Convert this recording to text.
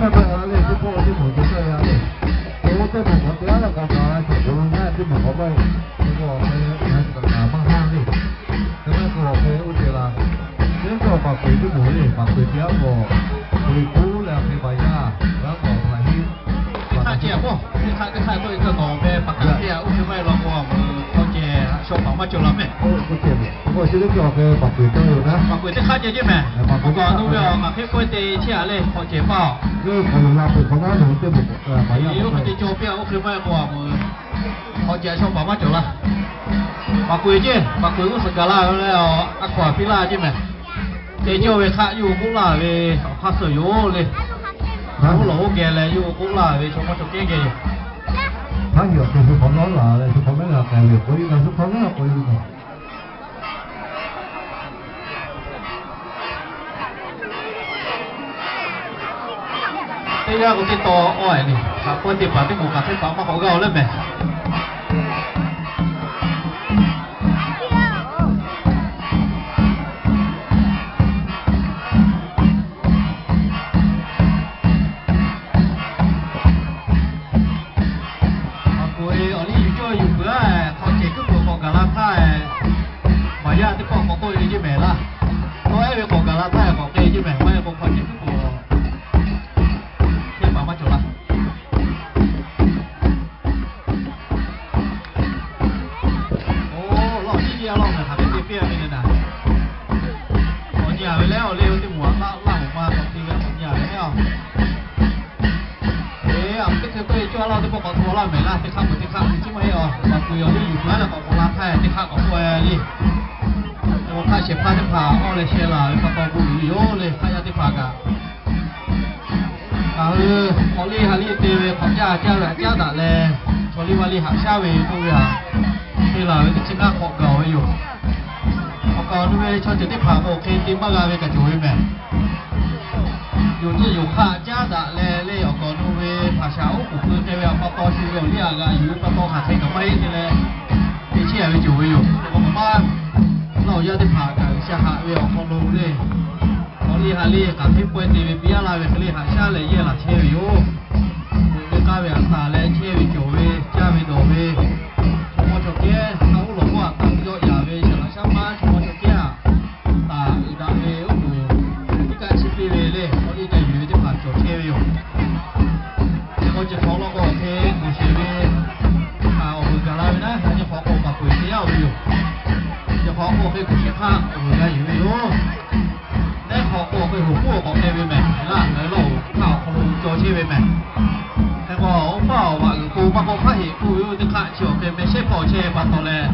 Teˇ hpaˍ le, teˇ pawˆ teˇ moˍ cawˬ taˇ ve le. Oˇ teˇ moˍ k'awꞈ te aˉ leh k'awꞈ gaˬ la, cawˬ k'o lo ngaˇ teˇ moˍ k'awꞈ maˇ, teˇ pawˆ awˬ hk'e ngaˬ hui kaꞈ kaꞈ maˇ haˉ le. Teˇ maˇ k'o awˬ hk'e oˇ ceuˬ la. Teˇ pawˆ paˍ kuˬ teˇ moˍ le, paˍ kuˬ te aˉ k'awꞈ, kuˬ kuˉ leh awˬ hk'e baˬ yaˇ g'a k'awꞈ hpaˍ hiˉ. Teˇ hk'aˇ ceh k'o, teˇ hk'aˇ teˇ hk'aˇ k'oˆ ve kaꞈ k'awꞈ meh paˍ kaˍ teˇ aꞈ oˇ hk'e maˇ heˆ law k'o, a meuˬ hk'aw ceh shaw paˍ maˇ cawˬ la mehˬ. Oˇ ceh ve, k'o chi teˇ cawˬ hk'e paˍ kuˬ te ve yoˬ naˉ. Paˍ kuˬ teˇ hk'aˇ ceh ceˇ mehˬ. Paˍ kuˬ awˬ kaꞈ nu ve awˬ ngaˬ hk'e k'oˆ ve te chehˇ a le, hk'awꞈ cehˬ paˇ oˬ. Oˇ hk'e te cawˬ piˇ a oˇ hk'e maˇ heˆ k'o, a meuˬ hk'aw ceh shaw paˍ maˇ cawˬ la. Paˍ kuˬ ceˇ, paˍ kuˬ uˉ suhˍ gaˬ la ve le, a hkaw a piˇ laˇ ceˇ mehˬ. Te cawˇ ve hk'aˆ yawˇ hui k'oˆ laˇ ve, awˬ hk'aˇ suh yoˬ le. Oˇ lawˬ oˇ geh leh yawˇ hui k'oˆ laˇ ve chaw mawˇ chaw kehˉ geh yoˬ. Hk'aˆ yawˇ te hui hk'awꞈ nawˉ laˬ leh, hui hk'awꞈ mehˉ g'a k'ai ve k'oˆ ve, hui hk'awꞈ mehˉ k'oˆ ve yoˬ. Teˇ yanˇ k'o teˇ taw awˬ e le, hk'aˬ hk'oˆ teˇ hpaˍ teˇ moˍ hk'aˬ hk'e hpaˍ maˇ k'awꞈ g'a oˬ leh mehˬ. Paˍ kuˬ awˬ liˇ yuˬ cawˇ yuˬ peuˬ a, hk'aw cehˬ kuiˉ peuˬ k'awꞈ gaˬ la htaˇ, maˍ yaˇ teˇ pawˆ k'awꞈ k'oˆ ve ceˇ mehˬ laˇ. Tawˇ ehˉ ve k'awꞈ gaˬ la htaˇ k'awꞈ k'oˆ ve ceˇ mehˬ, maˇ heˆ k'o hk'aw cehˬ kuiˉ peuˬ teˇ hpaˍ maˇ cawˬ la. Oˇ, lawˇ tiˉ yeˇ lawˇ mehˬ hk'aˬ hk'e te piˇ ve le naˍ. K'awꞈ nyi a ve leh awˬ le, teˇ moˍ a laˇ laˇ moˍ ma k'awꞈ te ve k'awꞈ nyi a ve le a. Eˬ, a teˇ hk'e k'oˆ ve cawˇ laˇ teˇ pawˆ k'awꞈ hto laˇ mehˬ laˇ, teˇ hk'aˇ meuꞈ teˇ hk'aˇ meuꞈ chi maˇ heˆ a. Paˍ kuˬ awˬ liˇ yuˬ peuˬ a leh k'awꞈ k'awꞈ la htaˇ teˇ hk'aˇ k'awꞈ k'oˆ ve le. Hk'aˆ shehˍ hpaˇ teˇ hpaˍ awˇ leh sheh laˬ ve pa taw bon yuˬ ve yoˬ le, hk'aˆ yaˇ teˇ hpaˍ kaꞈ. Ngaˬ hui hk'awꞈ liˇ ha liˇ te ve hk'awꞈ caˇ caˇ ve haꞈ caˉ daꞈ leh, chaw liˇ vaˇ liˇ haꞈ shaˉ ve k'oˆ ve htaꞈ te laˬ ve teˇ chi hk'aˇ k'awꞈ gaˬ ve yoˬ. Awˬ kaˍ awˬ nu ve chaw ceuˬ teˇ hpaˍ k'o hk'e te maˇ g'a ve kaꞈ cawˬ ve mehˬ. Yonˍ tcuhˆ yonˍ hk'aˆ caˉ daꞈ leh le, awˬ kaˍ awˬ nu ve hpaˍ shaˍ oˉ k'oˍ pui hk'e ve awˬ pa taw shu ve awˬ liˇ aꞈ g'aꞈ yuˬ ve pa taw hk'aˬ hk'e kaꞈ maˇ heˆ te leh, te chehˇ a ve cawˬ ve yoˬ. Awˬ kaˍ maˇ laˇ awˬ yaˇ teˇ hpaˍ kaꞈ G'uiˬsha haꞈ ve awˬ hk'aw lo le, awˬ liˇ ha liˇ hk'aˬ hk'e pawehˇ te ve piˇ a laˇ ve hk'e le, haꞈ shaˉ leh yehˇ laˬ chehˇ ve yoˬ. Ve k'aˇ ve aꞈ taˍ leh chehˇ ve cawˬ ve, caˇ ve dawˬ ve, chaw mawˇ chaw kehˉ hk'a uˉ lawˬ k'oˆ aꞈ taˍ yawˆ yaˍ ve, shaˍ laꞈ shaˉ maˇ chaw mawˇ chaw kehˉ aꞈ taˍ uiˍ daꞈ ve oˉ k'oˍ, iˉ kaˆ chi piˇ ve le, awˬ liˇ ca yuˬ ve teˇ hpaˍ cawˬ chehˇ ve yoˬ. Chi k'o ceh hk'awꞈ law k'o awˬ hk'e k'oˍ shehˍ ve htaꞈ awˬ vuiˬ gaˬ la ve naˉ, a nyi hk'awꞈ k'o paˍ kuˬ te yaˇ oˬ ve yoˬ. Chi hk'awꞈ k'o hk'e k'oˍ shehˍ hpaˇ awˬ vuiˬ g'a yuˬ ve yoˬ. Neˉ hk'awꞈ k'o hk'e hoˍ puˉ awˬ k'awꞈ hpehꞈ ve mehˬ laˇ, ngaˬ hui lawˇ oˬ hk'aˇ awˬ hk'aw lo cawˬ chehˇ ve mehˬ. Hk'e k'o oˇ paˇ awˬ vaꞈ g'uiˬ k'o maˇ k'awꞈ hpaˇ heꞈ k'oˆ ve oˇ teˇ hk'aˆ chi awˬ hk'e meh shehˉ hpawˇ chehˇ pa taw leh,